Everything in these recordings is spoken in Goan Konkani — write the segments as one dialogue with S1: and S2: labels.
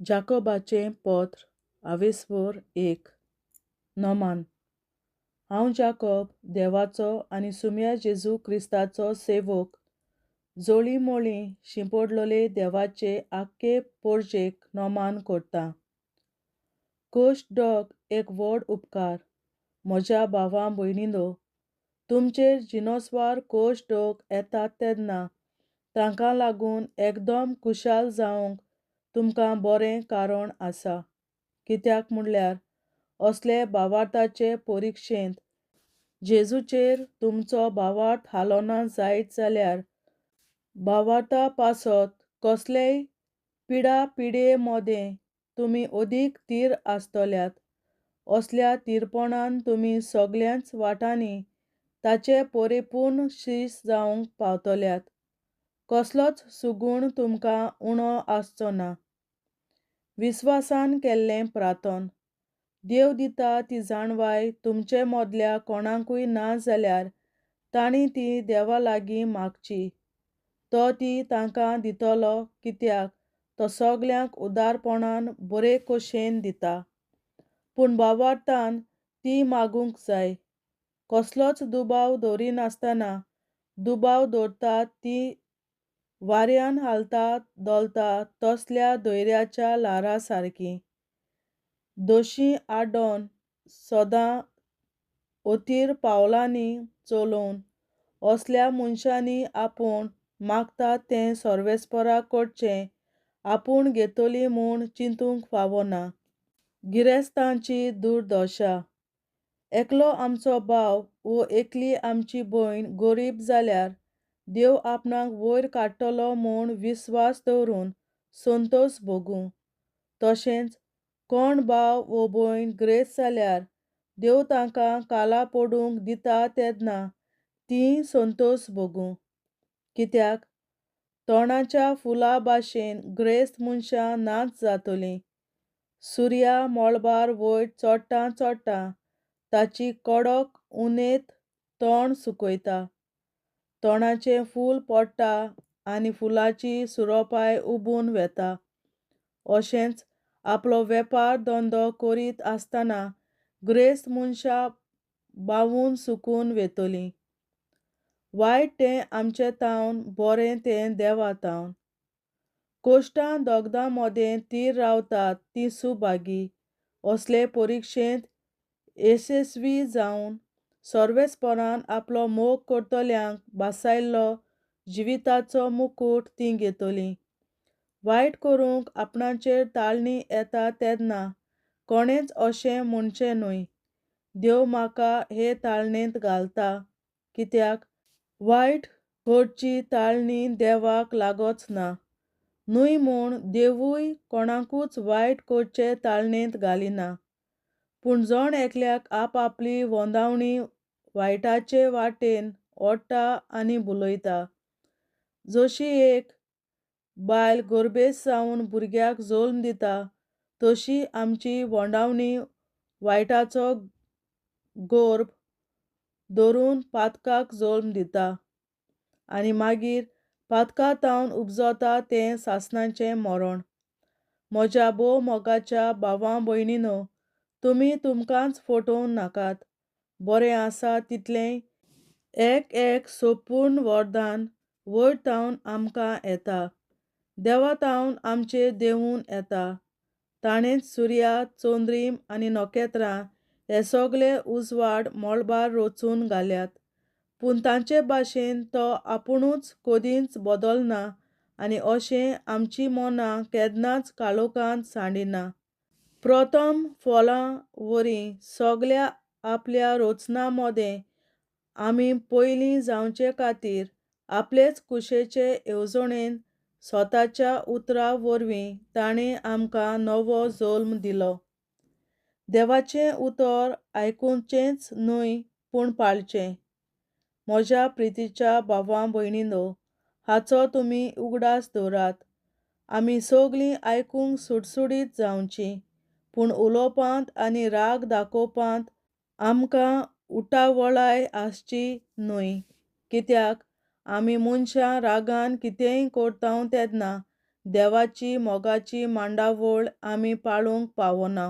S1: जाकोबाचें पत्र आवेस्वर एक नोमान. हांव जाकोब, देवाचो आनी सुम्या जेजू क्रिस्ताचो सेवक, जोळीमोळी शिंपोडलोले देवाचे आख्खे पोरजेक नोमान करतां. कोश्ट डोक एक व्हड उपकार. म्हज्या भावा भयणींनो, तुमचेर जिनोसवार कोश्ट डोक येतात तेन्ना तांकां लागून एकदम खुशाल जावंक तुमकां बरें कारण आसा. कित्याक म्हणल्यार असले भावार्थाचे परिक्षेंत जेजूचेर तुमचो भावार्थ हालोना जायत जाल्यार भावार्था पासत कसलेय पिडा पिडये मोदें तुमी अदीक तीर आसतल्यात. असल्या तीरपणान तुमी सगळ्यांच वाटांनी ताचे परिपूर्ण शीस जावंक पावतल्यात. कसलोच सुगूण तुमकां उणो आसचो ना. विस्वासान केल्लें प्रार्थन. देव दिता ती जाणवाय तुमचे मदल्या कोणाकूय ना जाल्यार तांणी ती देवा लागीं मागची. तो ती तांकां दितलो, कित्याक तो सगल्यांक उदारपणान बरे खोशेन दिता. पूण भावार्थान ती मागूंक जाय. कसलोच दुबाव दवरिनासतना. दुबाव दवरतात ती वाऱ्यान हालता धोलता तसल्या धैर्याच्या ल्हारा सारकी. दोशी आडोन सदां ओतीर पावलांनी चलोवन असल्या मनशांनी आपूण मागता तें सर्वेस्परा कडचें आपूण घेतली म्हूण चिंतूंक फावना. गिरेस्तांची दुर्दशा. एकलो आमचो भाव वो एकली आमची भयण गरीब जाल्यार देव आपणाक वयर काडटलो म्हूण विस्वास दवरून संतोस भोगूं. तशेंच कोण भाव वो भयण ग्रेस्त जाल्यार देव तांकां काला पडूंक दिता तेन्ना तीं संतोस भोगूं. कित्याक तोंडाच्या फुलां भाशेन ग्रेस्त मनशां नाच जातलीं. सुर्या मळबार वयर चडटा चडटा ताची कडक उनेत तोंड सुकयता. तोंडाचें फूल पडटा आनी फुलाची सुरोपाय उबून वेता. अशेंच आपलो वेपार धंदो करीत आसतना ग्रेस्त मनशां बावून सुकून वेतलीं. वायट तें आमचे तावन, बरें तें देवा तावन. कोश्टां दोगदां मोदें तीर रावतात तीं सुभागी. असले परिक्षेंत येशस्वी जावन सर्वेस्परान आपलो मोग करतल्यांक भासायल्लो जिविताचो मुकूट तीं घेतलीं. वायट करूंक आपणाचेर ताळणी येता तेन्ना कोणेंच अशें म्हणचें न्हय, देव म्हाका हे ताळणेंत घालता. कित्याक वायट करची ताळणी देवाक लागच ना. न्हय म्हूण देवूय कोणाकूच वायट करचे ताळणेंत घालिना. पूण जण एकल्याक आपआपली वोंदावणी वायटाचे वाटेन ओडटा आनी भुलयता. जशी एक बायल गोरबेस जावन भुरग्याक जल्म दिता तशी आमची वोंडावणी वायटाचो गोर्भ धरून पातकाक जल्म दिता आनी मागीर पातका तावन उपजता तें सासणाचें मरण. म्हज्या भोव मोगाच्या भावां भयणीनो, तुमी तुमकांच फटोवं नाकात. बरें आसा तितलेंय एक एक सोपूर्ण वरदान वयर तावन आमकां येता. देवा तावन आमचेर देंवून येता. ताणेंच सुर्या, चंद्रीम आनी नखेत्रां हे सगले उजवाड मळबार रचून घाल्यात. पूण तांचे भाशेन तो आपुणूच कदींच बदलना आनी अशें आमचीं मनां केन्नाच काळोखांत सांडिना. प्रथम फळां वरी सगल्या आपल्या रचना मोदें आमी पयलीं जावचे खातीर आपलेच कुशेचे येवजणेन स्वताच्या उतरा वरवीं ताणें आमकां नवो जल्म दिलो. देवाचें उतर आयकुचेंच न्हय पूण पाळचें. म्हज्या प्रितीच्या भावां भयणीनो, हाचो तुमी उगडास दवरात. आमी सगलीं आयकूंक सुडसुडीत जावचीं, पूण उलोवपांत आनी राग दाखोवपांत आमकां उटावळाय आसची न्हय. कित्याक आमी मनशां रागान कितेंय करता तेन्ना देवाची मोगाची मांडावळ आमी पाळूंक पावना.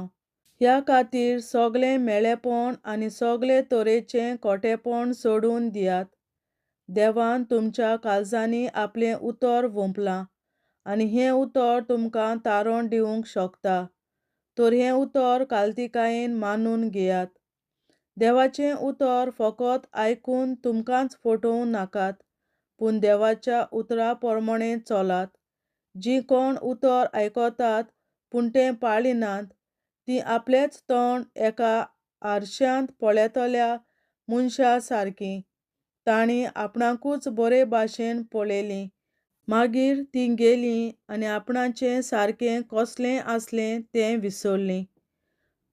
S1: ह्या खातीर सगळें म्हेळेपण आनी सगळे तरेचें खोटेपण सोडून दियात. देवान तुमच्या काळजांनी आपलें उतर वोंपलां आनी हें उतर तुमकां तारण दिवंक शकता. तर हें उतर कालतिकायेन मानून घेयात. देवाचें उतर फकत आयकून तुमकांच फटोवं नाकात, पूण देवाच्या उतरा प्रमाणें चलात. जीं कोण उतर आयकतात पूण तें पाळिनात तीं आपलेंच तोंड एका आरशांत पळयतल्या मनशा सारकीं. तांणी आपणाकूच बरे भाशेन पळयलीं. मागीर तीं गेलीं आनी आपणाचें सारकें कसलें आसलें तें विसरलीं.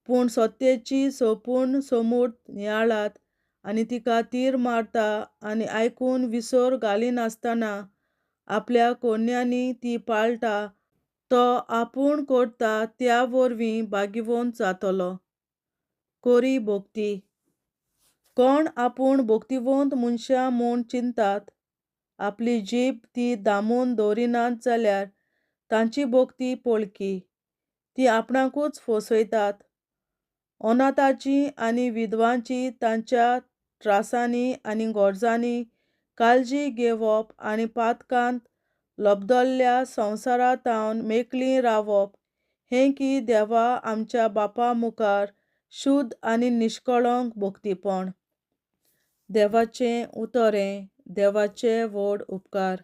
S1: पूण सत्तेची सोंपूर्ण समूर्त नियाळात आनी तिका तीर मारता आनी आयकून विसर घालिनासतना आपल्या करण्यांनी ती पाळटा तो आपूण करता त्या वरवीं भाग्यवंत जातलो. कोरी भक्ती. कोण आपूण भक्तिवंत मनशां म्हूण चिंतात, आपली जीब ती दामून दवरिनात जाल्यार तांची भक्ती पोळकी. ती आपणाकूच फसयतात. अनाथाची आनी विधवांची तांच्या त्रासांनी आनी गरजांनी काळजी घेवप आनी पातकांत लबदल्ल्या संवसारा थावन मेकळीं रावप हें की देवा आमच्या बापा मुखार शुद्ध आनी निश्कळंक भक्तीपण. देवाचें उतर हें देवाचे व्हड उपकार.